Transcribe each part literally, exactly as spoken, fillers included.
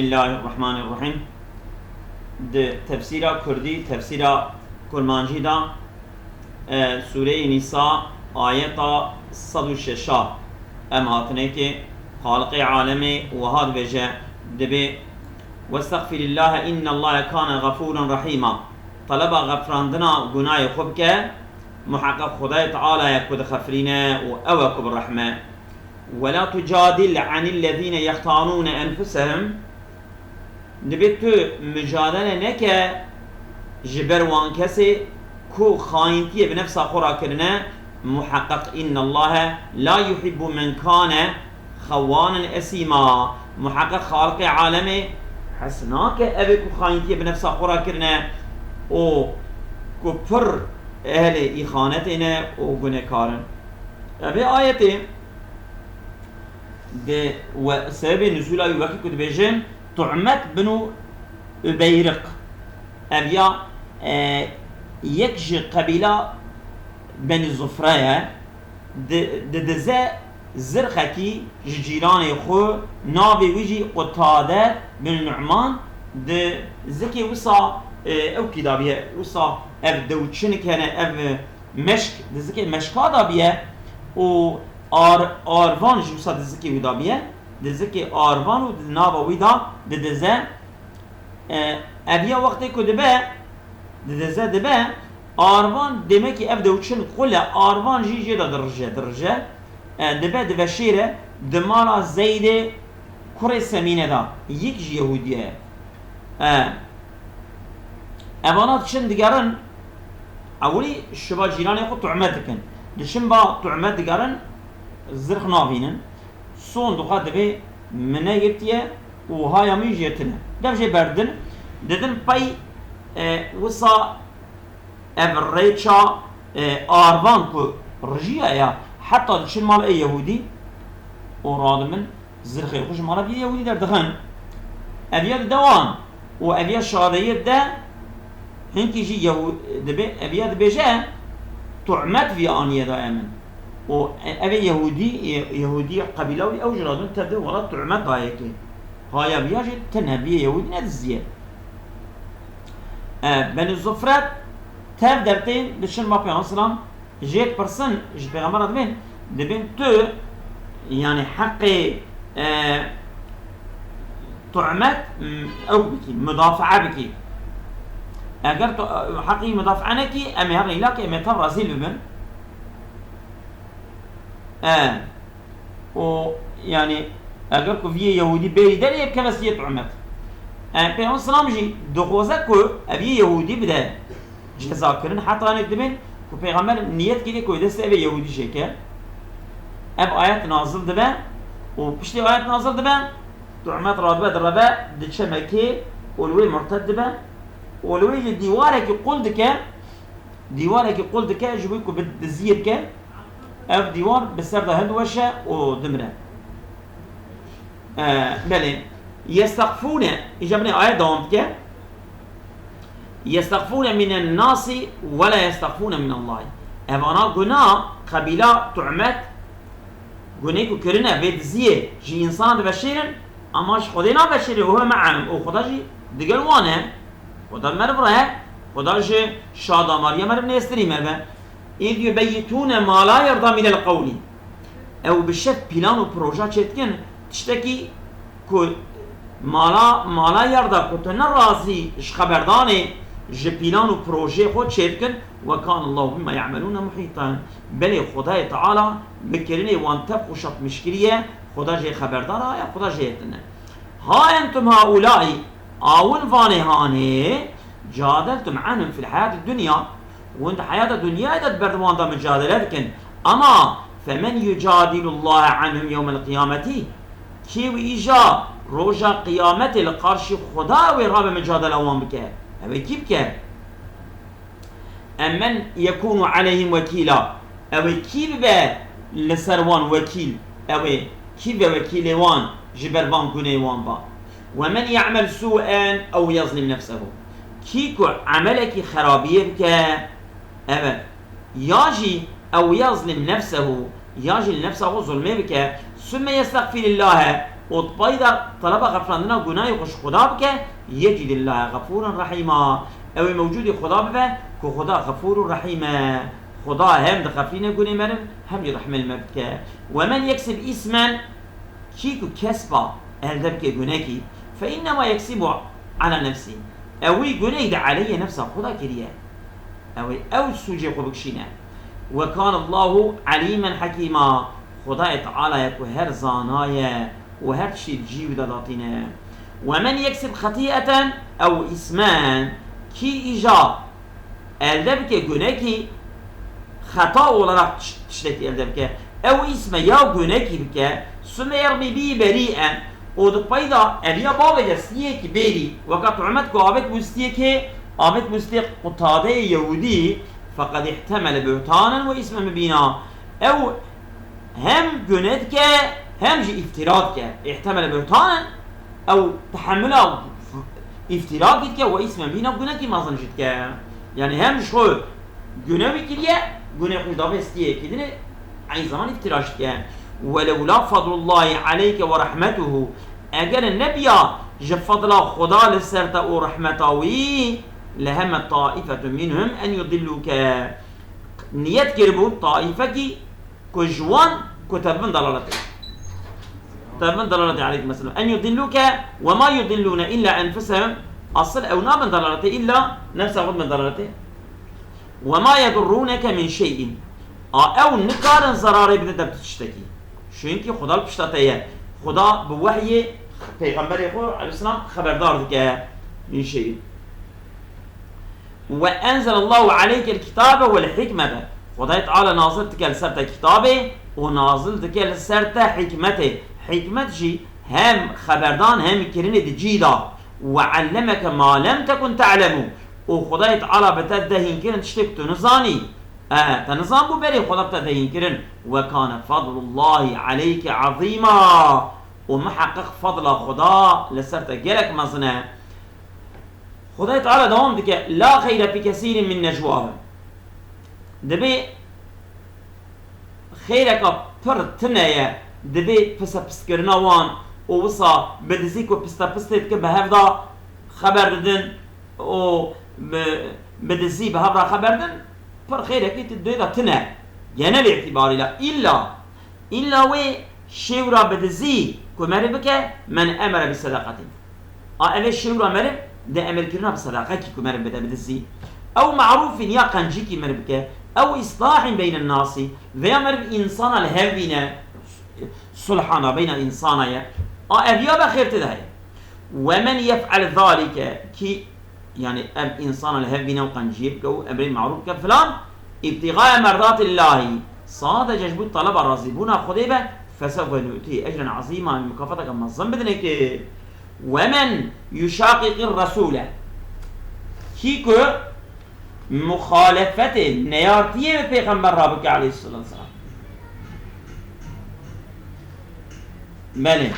Bismillahirrahmanirrahim. Di tefsîra kurdî, tefsîra kurmancî de, e, Sûreyê Nîsa, ayeta sed û şeş a em hatine ki Xaliqê alemê wiha dibêje, dibê, "Westexfirillahe innallahe kane xefûren rehîma." Teleba xefrandina gunayê xwe bike, muheqeq Xwedayê Teala ye ku dixefrîne û ew e ku bi rehm e. "Wela tucadil anillezîne yextanûne enfusehum." Dibê tu micadele neke ji ber wan kesê ku xayintiyê bi nefsa xwe re kirine, muheqeq innallahe la yuhibbu men kane xewanen esîma. Muheqeq Xaliqê alemê hez nake evê ku xayintiyê bi nefsa xwe re kirine û ku pir ehlê îxanetê ne û gunekar in. Evê ayetê Di we sebebê nuzûla wî wekî ku dibêjin, Tu'met binu Ubeyriq. Ev ya, e, yek ji qebîla Benî Zufre ye. Di, didize zirxekî ji cîranê xwe, navê wî jî Qutade bin Nu'man, di zikê wisa, e, ew kî dabiye, wisa ev dewçinik hene, ev, e, meşk, di zikê meşka dabiye û ar-, arvan jî wisa di zikê wî dabiye, di zikê arvan û di nava wî da didize. E, ev ya wextê ku dibe, didize dibe, arvan demekî ev dewçin qul e, arvan jî jê de dirije, dirije. E, dibe diveşêre, di mala Zeydê kurê Semîne de, yek ji Yehûdiye ye. E, evana diçin digerin, ewilî şiva cîranê xwe tu'met dikin. Diçin ba tu'met digerin, zirx navînin. Son dixwe dibê min negirtiye û haya min jê tune. Dev jê berdin, didin pey, e, wisa ev rêça, e, arvan ku rijiya ya, heta diçin mal ê Yehûdî û radimin zirxê xwe ji mala vî Yehûdî derdixin. Ev ya dide wan û ev ya şadeyê de hinkî jî Yehû-, dibê, ev ya dibêje, tu'met vî aniye daye min. Û e-, ev ê Yehûdî, e, Yehûdî qebîla wî ew jî radin tevde wela tu'met dayekê. Haya viya jî tune, vî Yehûdî nediziye. E, Benî Zufret tev dertên diçin ma Peyxember selam jê dipirsin, ji Peyxembera dibên, dibên tu, yani heqê, e, tu'met, m, ew bikî, mudafaa bikî. Eger tu, e, heqî mudafaa nekî, em ê herin îlakê em ê tev rezîl bibin. E, û, yani, eger ku vî yê Yehûdî bêrî derê, keve siyê tu'met. E, Peyxember selam jî dixwaze ku ev yê Yehûdî bide cezakirin, heta hinek dibên ku Peyxember niyet kiriye ku destê ev ê Yehûdî jê ke. Ev ayet nazil dibe û piştî ayet nazil dibe, tu'met radibe direve, diçe Mekkê û li wê murted dibe û li wê jî dîwarekî qul dike, dîwarekî qul dike ji bo ku bi diziyê bike, ev dîwar bi ser de hildiweşe û dimire. E, belê. Yestexfûne, îca binê ayet dewam dike. Yestexfûne mînen nasi we la yestexfûne mînallahî. Evana guna qebîla tu'met, gunê ku kirine vê diziyê ji însanan diveşêrin, ama ji Xwedê naveşêrin, we me'ahum, û Xweda jî digel wan e. Xweda meriv re, Xweda ji şadamariya meriv nêstirî meriv e. Îz yubeyyitûne ma la yerda minel qewlî. Ew bi şev pîlan û proja çêdikin, tiştekî ku mala, mala yerda ku tu ne razî ji xeberdanê, ji pîlan û projeyê xwe çêdikin, we kan Allahu bima ye'melûne muhîtan. Belê Xwedayê Teala bi kirinê wan tev xweşatmişkirî ye, Xweda jê xeberdar a, ya Xweda jê tune. Ha entum haulai, awin vanê hanê, cadeltum anhum fil hayatid dunya. Hûn di heyata dinyayê de di ber wan de micadele dikin. Ama femen yucadilullaha anhum yewmel qiyameti, kê wî îja roja qiyametê li qarşî Xweda wê rabe micadela wan bike? Ew ê kî bike? Emmen yekûnu aleyhim wekîla. Ew ê kî bibe li ser wan wekîl? Ew ê kî be wekîlê wan ji ber van gunê wan ba? Ve men ya'mel sû'en ew yezlim nefsehu. Kî ku emelekî xerabiyê bike, evet, ya jî ew yezlim nefsehu, ya jî li nefsa xwe zulmê bike, sümme yestexfirillahe, û di payî de teleba xeflandina gunahê xwe ji Xuda bike, yecîdillahe xefûran rehîma. Ew ê mewcûdê Xuda bibe ku Xuda xefûr û rehîm e. Xuda hem dixeflîne gunê meriv, hem jî rehmê li meriv dike. Wemen yeksib îsmen, kî ku kesba elde bike gunekî, fe innema yeksibu ala nefsî. Ew wî guneyî di aleyhê nefsa xwe de kiriye. Ew ê ew sûcê xwe bikişîne. Ve kane Allahu alîmen hekîma. Xwedayê Teala ye ku her zana ye û her tiştî di cî wî de datîne. Wemen yeksib xetî'eten ew îsmen, kî îja elde bike gunekî, xeta olarak tiş-, tiştekî elde bike, ew îsme ya gunekî bike, sume yermî bî berî'en, û di peyda ev ya bavêje stiyekî bêrî, weka tu'met ku avêt bû stiyekê, avêt bû stiyek Qutadeyê Yehûdî, feqed ihtemele buhtanen ve îsme mubîna. Ew hem gune dike, hem jî îftira dike. Ihtemele buhtanen, ew tehemula îftirakî dike û îsmen bîna gunekî mezin jî dike. Yanî hem ji xwe gune wî kiriye, gunê xwe jî davê stiyekî dinê, eyn zeman îftira jî dike. Welewla fadlullahi aleyke ve rahmetuhu, eger nebiya ji fadla Xuda li ser te û rehmeta wî, leheme taifetu minhum en yudilluke. Niyet kiribû taifekî ku ji wan ku te bin dalaletê. Te bin dalaletê aleykum esselam. En yudilluke ve ma yudillune illa enfusehum. Asıl ew nabin dalaletê illa nefsa xwe bin dalaletê. Ve ma yedurruneke min şey'in. A ew nikarin zerarê bide te bi tiştekî. Çünkü Xuda li pişta te ye. Xuda bi wehyê peyxemberê xwe aleyhisselam xeberdar dike min şey'in. Ve enzelallahu aleykel kitabe vel hikmete. Xwedayê Teala nazil dike li ser te kitabê û nazil dike li ser te hikmetê. Hikmet jî hem xeberdan hem kirinê di cî de. Ve allemeke ma lem tekun te'lemu. Û Xwedayê Teala bi te dide hînkirin tiştê ku tu nizanî. E, te nizanbû berê Xweda bi te dide hînkirin. Ve kane fadlullahi aleyke azîma. Û miheqeq fadla Xweda li ser te gelek mezin e. Xwedayê Teala dewam dike, "La xeyre fî kesîrin min necwahum." Dibê xêreka pir tune ye, dibê pisepistkirina wan û wisa bi dizî ku pistepistê dikin bi hev de xeber didin û bi, bi dizî bi hev re xeber din, pir xêrekî ti dê de tune. Genel îtîbarî la îlla Îlla wê şêwra bi dizî ku meriv bike, men emere bi sedaqetin. A ev ê şêwra meriv di emirkirina bi sedaqekî ku meriv bide bi dizî. Ew marûfin ya qencîkî meriv bike, ew îslahîn beynen nasî, veya meriv însana li hev bîne, sulhana beyna însana ye. A ev ya be xêr tê de heye. Ve men yef'el zalike, kî Yanî ev însana li hev bîne û qenciyê bike û emrê marûf bike filan, îbtîxaya merdatillahî, sadece ji bo taleba razîbûna Xwedê be, fesewfe nu'tî ecren azîma, em mukafateke mezin bidinê ki. Wemen yuşaqiqir resûle, kî ku muxalefetê, neyartiyê bi pêxember re bike aleyhisselatu vesselam. Belê.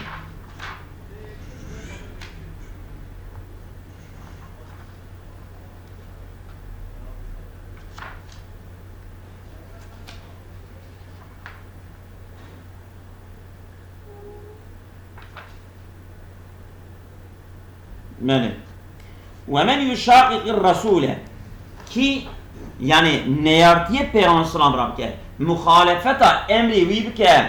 Belê. Ve men yuşaqiqir resûle. Kî, yanî, neyartiyê Pêxember selam rabike, muxalefeta emrê wî bike,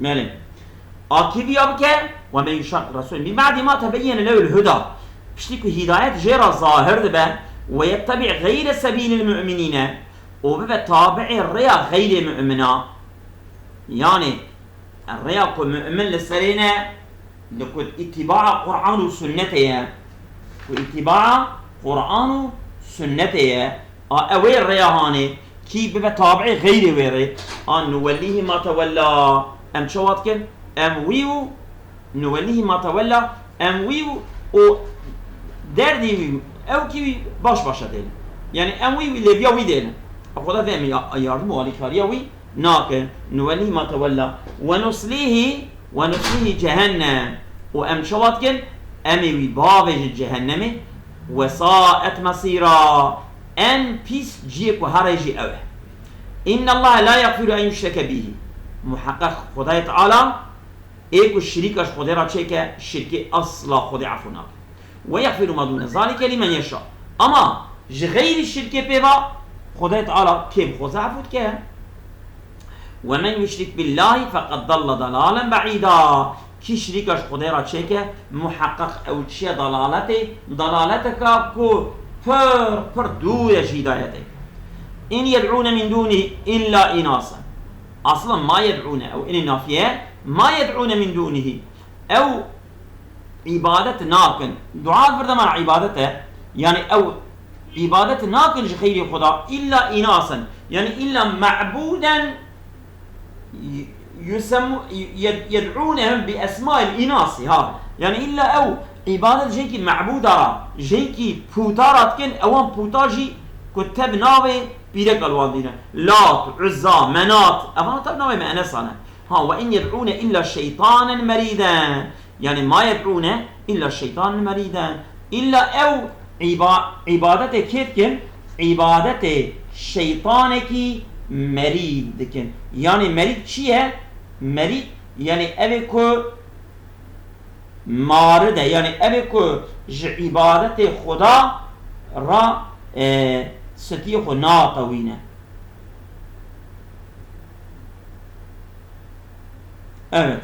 Belê. A kî viya bike? Ve men yuşaqiq Resul min ba'di ma tebeyyene lehul huda. Piştî ku hîdayet jê re zahir dibe, ve yettebi' geyre sebîlil mu'minîne, û bibe tabi'ê rêya xeyrê mu'mina. Yanî, rêya ku mu'min li serê ne, li ku îtîbaa Qur'an û sunnetê ye. Ku îtîbaa Qur'an û sunnetê ye. A ew ê rêya hanê, kî bibe tabi'ê xeyrê wê rê. A nuwellîhî ma tewella. Em çawa dikin? Em wî û nuwellîhî ma tewella, em wî û, û derdî wî, ew kî wî baş başa dêne. Yanî em wî, wî lêviya wî dêne. Xweda vê em ya-, yardim û alîkariya wî nakin. Nuwellîhî ma tewella. Ve nuslîhî, ve nuslîhî cehennem. Û em çawa dikin? Em ê wî bavêjin cehennemê, wesaet mesîra, en pîs ciyê ku here jî ew e. Inna Allahe la yagfiru en yuşreke bîhî. Muheqeq Xwedayê Teala ê ku şirîka ji Xwedê re çêke, şirkê asla Xwedê efû nake. Ve yagfiru ma dûne zalike lîmen yeşa. Ama ji xeyrî şirkê pê ve Xwedayê Teala kê bixwaze efû dike. Ve men yuşrik billahî feqed dalle dalalen be'îda. Kî şirîka ji Xwedê re çêke, muheqeq ew çiye dalaletê, dalaleteka ku pir, pir dûr e ji hîdayetê. In yed'ûne min dûnî illa înasen. Aslan ma yed'ûne, ew inê nafiye, ma yed'ûne min dûnîhî. Ew îbadet nakin. Dua vir de mana îbadet e. Yani ew îbadet nakin ji xeyrê Xweda, illa înasen. Yani illa ma'buden y-, yusemmu-, yed-, yed'ûnehum bi esmail inasi, ha. Yani illa ew îbadet jenkî ma'buda ra, jenkî puta ra dikin, ewan puta jî ku te bi navê pîrek alwandîne. Lat, Uzza, Menat, evan te bi navê Me'nesa ne. Ha, ve in yed'ûne illa şeytanen merîden. Yani ma yed'ûne illa şeytanen merîden. Illa ew îba-, îbadetê kê dikin? Îbadetê şeytanekî merîd dikin. Yani merîd çi ye? Merîd, yani ev ê ku marid e, yani ev ê ku ji îbadetê Xweda re, e, stiyê xwe natewîne. Evet.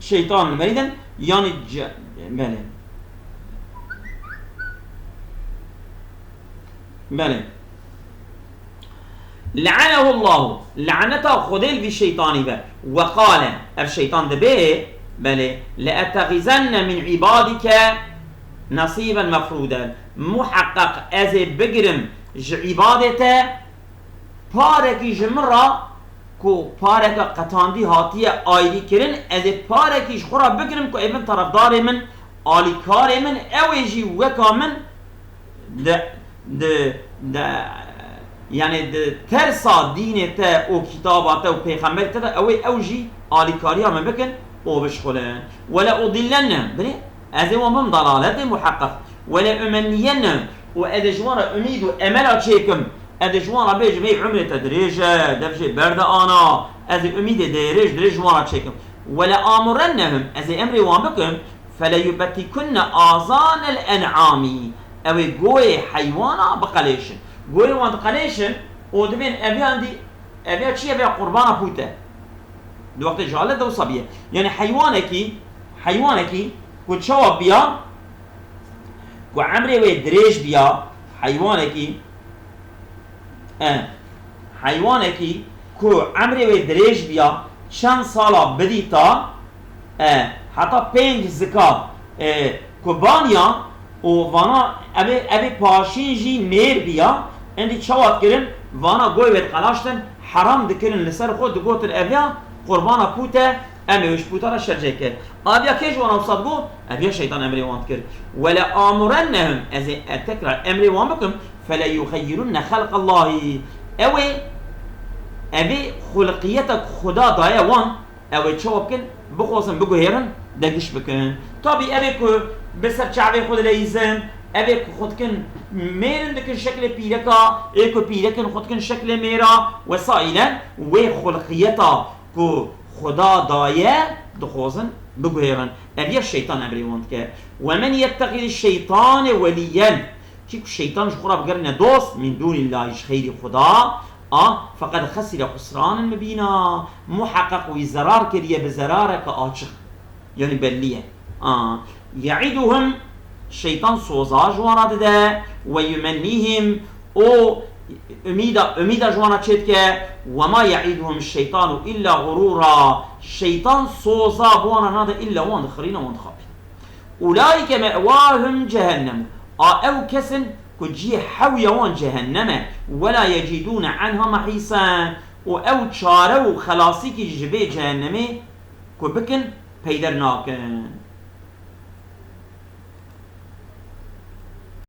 Şeytan merîden, yani ce-, belê. Belê. Le'anehullahu, laneta Xwedê li vî şeytanî be. Ve qale, ev şeytan dibê, belê, le'ettexizenne min ibadike nasiben mefruden. Muheqeq ez ê bigirim ji îbadê te parekî ji min re, ku pareke qetandî hatiye ayrî kirin, ez ê parekî ji xwe re bigirim ku ê bin terefdarê min, alîkarê min, ew ê jî weka min di, di, di, yani di tersa dînê te û kitaba te û pêxemberê te de ew ê ew jî alîkariya min bikin û bişxulin. Wele udillenne, binê ez ê wan bim dalaletê muheqeq. Wele umenniyenne, û ez ê ji wan re umîd û emela çêkim. Ez ê ji wan re bêjim, ey umrê te dirêj e, dev jê berde ana, ez ê umîdê dirêj, dirêj ji wan re çêkim. Wele amurennehum, ez ê emrê wan bikim, fele yubetikunne azanel en'amî. Ew ê goyê heywana biqelêşin. Goyê wan diqelêşin û dibên eviyan dî, eviya çi ye? Eviya qurbana pût e. Di wextê cehale de wisa biye. Yani heywanekî, heywanekî ku çawa biya, ku emrê wê dirêj biya, heywanekî, e, heywanekî ku emrê wê dirêj biya, çend sala bidîta, e, heta pênc zika, e, ku baniya û vana, evê, evê paşîn jî mêr biya, endî çawa dikirin, vana goy wê diqelaştin, heram dikirin li ser xwe, digotin eviya qurbana pût e, em ê wê ji pûta re şer jê kin. Aviya kê ji wan wisa digot? Eviya şeytan emrê wan dikir. Wele amurennehum, ez ê e tekrar emrê wan bikim, fele yuxeyyirunne xelqallahî. Ew ê, evê xulqiyeta ku Xuda daye wan, ew ê çawa bikin? Bixwazin, biguhêrin, degiş bikin. Tabî ev ê ku bi ser çavê xwe dileyîzin, ev ê ku xwe dikin mêrin dikin şeklê pîreka, ê ku pîrekin xwe dikin şeklê mêra, wesaîlen wê xulqiyeta ku Xuda daye, dixwazin biguhêrin. Ev ya şeytan emrê wan dike. Ve men yettexîz şeytane welîyen. Kî ku şeytan ji xwe re bigerîne dost, min dûnîllahî, ji xeyrî Xuda, a, feqed xesîre xusranen mibîna. Muheqeq wî zerar kiriye bi zerareke açiq. Yani bellî ye. A, ye'iduhum, şeytan soza ji wan re dide, ve yumennîhim, û umîda, umîda ji wan re çêdike, ve ma ye'iduhum şeytanu illa gurûra. Şeytan soza bi wan re nade, îlla wan dixirîne, wan dixapîne. Ulaîke me'wahum cehennem. A ew kes in ku cihê hewiya wan cehennem e. Ve la yecidûne anha mehîsen. Û ew çare û xelasîkî ji vê cehennemê ku bikin, peyder nakin.